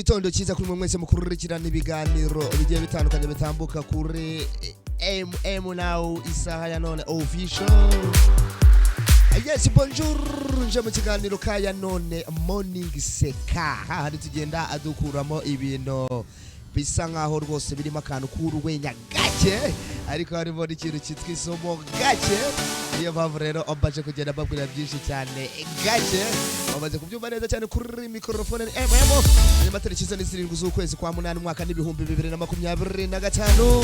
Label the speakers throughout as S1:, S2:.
S1: Igitondo cyiza kuri mwe mwese mukurikirana ibiganiro bigiye bitandukanye bitambuka kuri MM Now, isaha ya none official. Yes, bonjour, nje mu kiganiro kaya none morning seka, hahandi tugenda adukuramo ibintu bisa nkaho rwose birimo akantu k'urwenya gake, ariko harimo n'ikintu cyitwa isomo gake. Niyo mpamvu rero mbaje kugenda mbabwira byinshi cyane gake, bamaze kubyumva neza cyane. Kuri mikorofone ni MM. Hanyuma tariki za 7 z'ukwezi kwa munani, umwaka n'2025.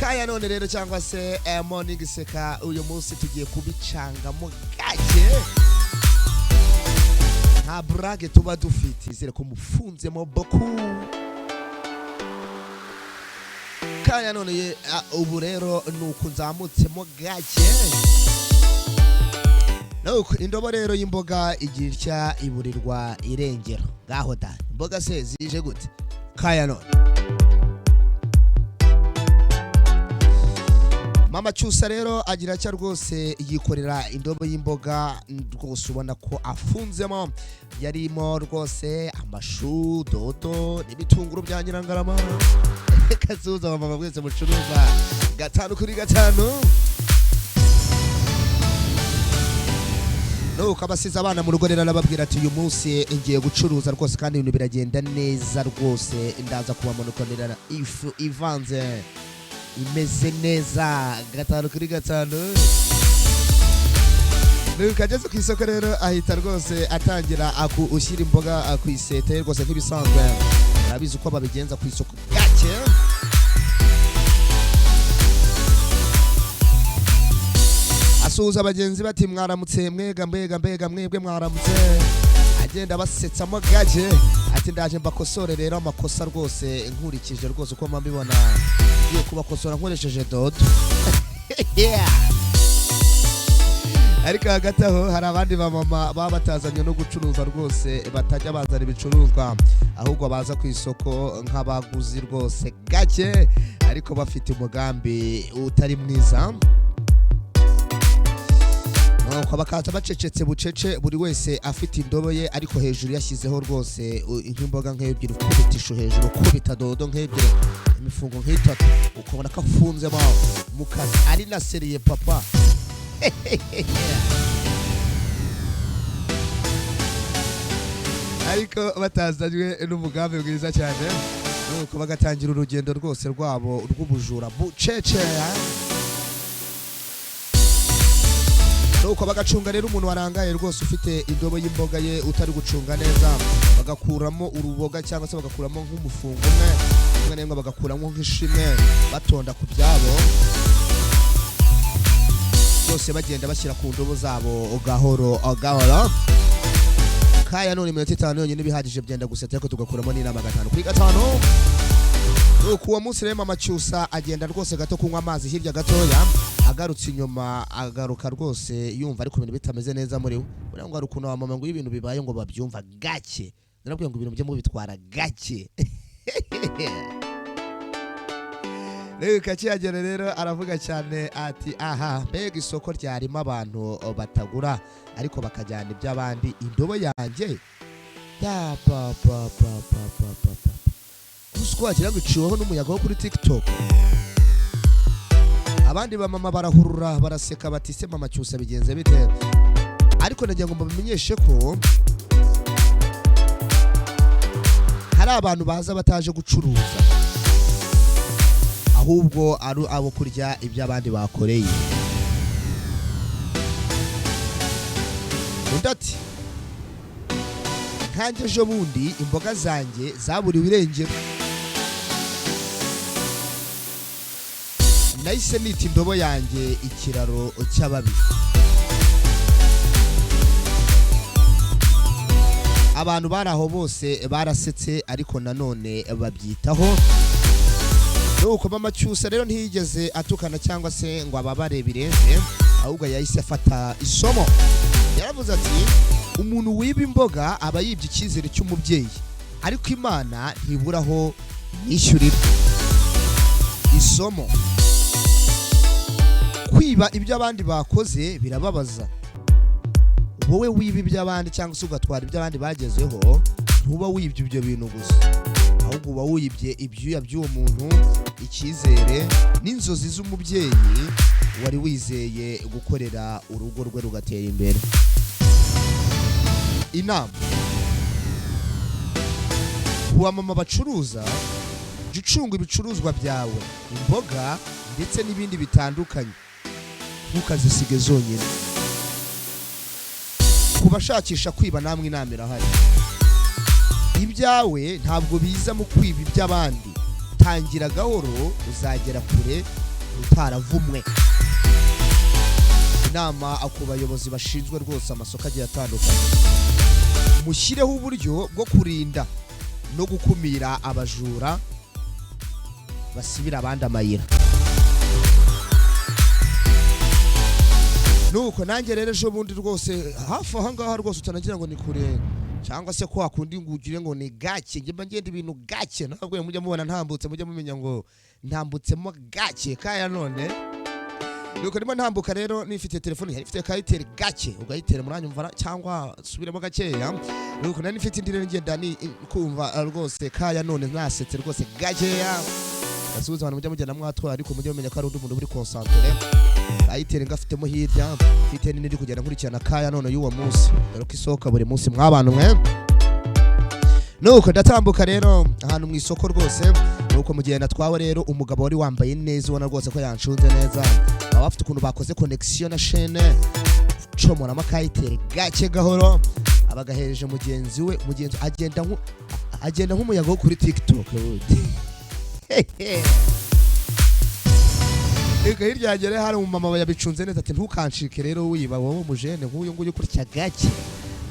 S1: Kaya none rero cyangwa se morning seka, uyu munsi tugiye kubicangamo gake, nta burage tuba dufite. Izere ko mufunzemo boku. Kaya none ubu rero ni uku nzamutsemo gake. Nuko indobo rero y'imboga igira itya iburirwa irengero. Ngaho da, imboga se zije gute? Kaya none, Mama Cyusa rero agira atya rwose yikorera indobo y'imboga rwose, ubona ko afunzemo, yarimo rwose amashu, dodo n'ibitunguru bya Nyirangarama. Kasuhuza abamama mwese mucuruza gatanu kuri gatanu. Nuko abasize abana mu rugo rero arababwira ati: "Uyu munsi ngiye gucuruza rwose kandi ibintu biragenda neza rwose, ndaza kubamanukanira ifu ivanze imeze neza gatanu kuri gatanu." Nuko ageze ku isoko rero ahita rwose atangira ushyira imboga ku isete ye rwose nk'ibisanzwe, urabizi uko babigenza ku isoko gake. Asuhuza bagenzi bati: "Mwaramutse mwega, mbega mbega mwebwe mwaramutse." Agenda abasetsamo gake ati: "Ndaje mbakosore rero amakosa rwose, nkurikije rwose uko mbibona, ngiye kubakosora nkoresheje dodo." Yeah. Ariko hagati aho hari abandi bamama baba batazanye no gucuruza rwose, batajya bazana ibicuruzwa, ahubwo baza ku isoko nk'abaguzi rwose gake, ariko bafite umugambi utari mwiza. Nuko bakaza bacecetse bucece, buri wese afite indobo ye, ariko hejuru yashyizeho rwose nk'imboga nk'ebyiri, ukubita ishu hejuru, ukubita dodo nk'ebyiri, imifungo nk'itatu, ukabona ko afunzemo mu kazi ari na seriye papa. Ariko batazanywe n'umugambi mwiza cyane. Nuko bagatangira urugendo rwose rwabo rw'ubujura bucece. Nuko bagacunga rero umuntu warangaye rwose, ufite indobo y'imboga ye, utari gucunga neza, bagakuramo uruboga cyangwa se bagakuramo nk'umufungo umwe, rimwe na rimwe bagakuramo nk'ishimwe, batonda ku byabo byose, bagenda bashyira ku ndobo zabo gahoro gahoro. Kaya none, iminota 5 yonyine ibihagije, byenda gusetsa ariko tugakuramo n'inama gatanu kuri gatanu. Nuko uwo munsi rero Mama Cyusa agenda rwose gato kunywa amazi hirya gatoya, agarutse inyuma agaruka rwose yumva ariko ibintu bitameze neza muri we. Buriya ngo hari ukuntu abamama ngo iyo ibintu bibaye ngo babyumva gake. Narabwiye ngo ibintu byo mubitwara gake. Reka akihagera rero aravuga cyane ati: "Aha mbega isoko ryarimo abantu batagura ariko bakajyana iby'abandi, indobo yanjye ya pa pa pa pa pa pa pa, gusa uko wagira ngo iciweho n'umuyaga wo kuri TikTok." Abandi bamama barahurura baraseka bati: "Se Mama Cyusa bigenze bite?" Ariko nagira ngo mbamenyeshe ko hari abantu baza bataje gucuruza, ahubwo ari abo kurya ibyo abandi bakoreye. Undi ati: "Nkanjye ejo bundi imboga zanjye zaburiwe irengero, nahise nita indobo yanjye ikiraro cy'ababi. Abantu bari aho bose barasetse, ariko nanone babyitaho." Nuko Mama Cyusa rero ntiyigeze atukana cyangwa se ngo ababare birenze, ahubwo yahise afata isomo. Yaravuze ati: "Umuntu wiba imboga aba yibye icyizere cy'umubyeyi, ariko Imana ntiburaho yishyurira." Isomo: kwiba ibyo abandi bakoze birababaza. Wowe wiba iby'abandi cyangwa se ugatwara ibyo abandi bagezeho. Ntuba wibye ibyo bintu gusa, ahubwo uba wibye ibyuya by'uwo muntu, icyizere n'inzozi z'umubyeyi wari wizeye gukorera urugo rwe rugatera imbere. Inama ku bamama bacuruza: jya ucunga ibicuruzwa byawe, imboga ndetse n'ibindi bitandukanye, ntukazisige zonyine. Ku bashakisha kwiba namwe, inama irahari: ibyawe ntabwo biza mu kwiba iby'abandi. Tangira gahoro, uzagera kure utaravumwe. Inama ku bayobozi bashinzwe rwose amasoko agiye atandukanye: mushyireho uburyo bwo kurinda no gukumira abajura basibira abandi amayira. Nuko nanjye rero ejo bundi rwose hafi aha ngaha rwose, utanagira ngo ni kure cyangwa se ko wakundi ngo ugire ngo ni gake, njye mba ngenda ibintu gake. Ntabwo mujya mubona ntambutse, mujya mumenya ngo ntambutsemo gake kaya. None nuko ndimo ntambuka rero, nifite telefone yari ifite ka itel gake, ugayitera muranyumva cyangwa subiremo gakeya. Nuko nari nifite indi rero, ngenda ni kumva rwose kaya none nasetse rwose gakeya. Asuhuza abantu mujya mugenda mwatwara, ariko mujye mumenya ko hari undi muntu uri concentré. Ayitera ngafitemo hirya, mfite nini, ndi kugenda nkurikirana kaya none y'uwo munsi, dore ko isohoka buri munsi mwabantu mwe. Nuko ndatambuka rero ahantu mu isoko rwose. Nuko mu gihe natwawe rero, umugabo wari wambaye neza, ubona rwose ko yancunze neza, baba bafite ukuntu bakoze connexion na chaîne, comoramo aka itel gake gahoro, abagahereje mugenzi we. Mugenzi agenda nk'umuyaga wo kuri TikTok wundi. Reka hirya yanjye rero hari umumama yabicunze neza, ati: "Ntukancike rero wiba wowe umujene nk'uyu nguyu ukurya gake."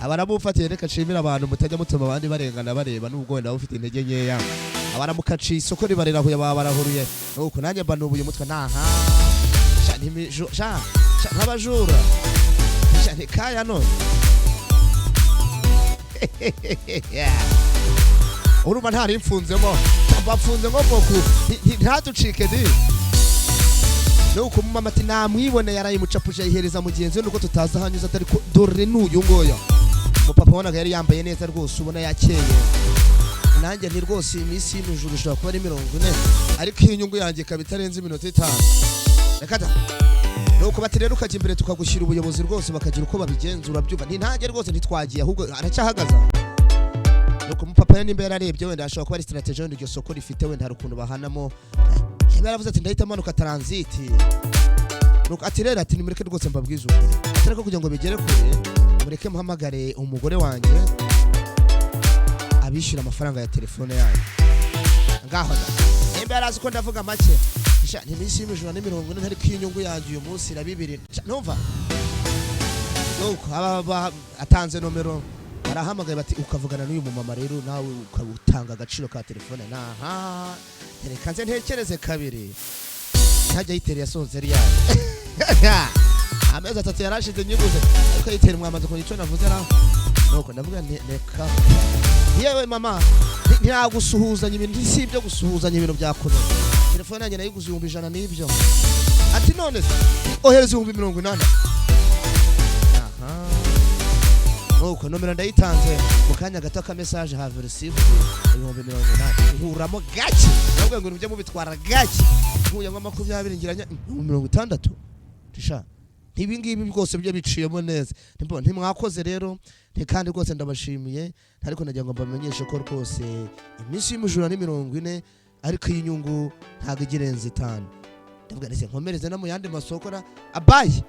S1: Abaramufatiye. Reka nshimire abantu mutajya mutuma abandi barengana bareba, nubwo wenda ufite intege nkeya. Abaramukaciye isoko ribarirahuye, baba barahuruye. Nuko nanjye mba nubuye umutwe naha sha sha sha nk'abajura sha ntikaya none. Urumva ntari mfunzemo, mbafunze nko moku ntaducike di. Nuko umumama ati: "Namwibone." Yarayimucapuje, ayihereza mugenzi we, nuko tutazi aho anyuze, atari ko dore n'uyu nguyu. Umupapa wabonaga yari yambaye neza rwose, ubona yakeye. Nanjye nti: "Rwose iyi minsi y'imijuru ishobora kuba ari 40, ariko iyi nyungu yanjye ikaba itarenze iminota 5." Reka da. Nuko bati: "Rero ukajya imbere tukagushyira ubuyobozi rwose, bakagira uko babigenzura." Byumva nti ntange rwose, ntitwagiye, ahubwo aracyahagaze. Nuko umupapa nimba yararebye, wenda ashobora kuba ari strategy, wenda iryo soko rifite, wenda hari ukuntu bahanamo. Niba yaravuze ati: "Ndahita manuka transit." Nuko ati rero, ati: "Nimureke rwose mbabwize ukuri, ati ariko kugira ngo bigere kure, mureke muhamagare umugore wanjye abishyura amafaranga ya telefone yanyu." Ngaho da, nimba yarazi ko ndavuga make sha, ni iminsi y'imijura ni 40, ariko iyo inyungu yanjye uyu munsi ira bibiri. Sha, numva nuko aba atanze nomero, barahamagaye, bati: "Ukavugana n'uyu mumama rero, nawe ukawutanga agaciro ka telefone." Naha reka nze ntekereze kabiri, ntajya yitereye yasohotse ryari? Amezi 3 yarashize nyiguze, ariko yitera mwamaze kumenya icyo navuze naho. Nuko ndavuga nti: "Reka yewe mama, ntiyagusuhuzanya ibintu, si ibyo gusuhuzanya ibintu byakomeye. Telefone yanjye nayiguze 100,000 n'ibyo." Ati: "None se ohereza 80,000." Aha nuko nomero ndayitanze, mu kanya gato aka message: "Have received 80,000." Nkuramo gake, ndavuga ngo mujye mubitwara gake. Nkuyemo 20, ngira 60. Tisha ibi ngibi rwose byo biciyemo neza. Ntimwakoze rero, nti kandi rwose ndabashimiye, ariko nagira ngo mbamenyeshe ko rwose iminsi y'umujura ni 40, ariko iyi nyungu ntabwo ijya irenza 5. Ndavuga ndetse nkomereze no mu yandi masoko na abayi.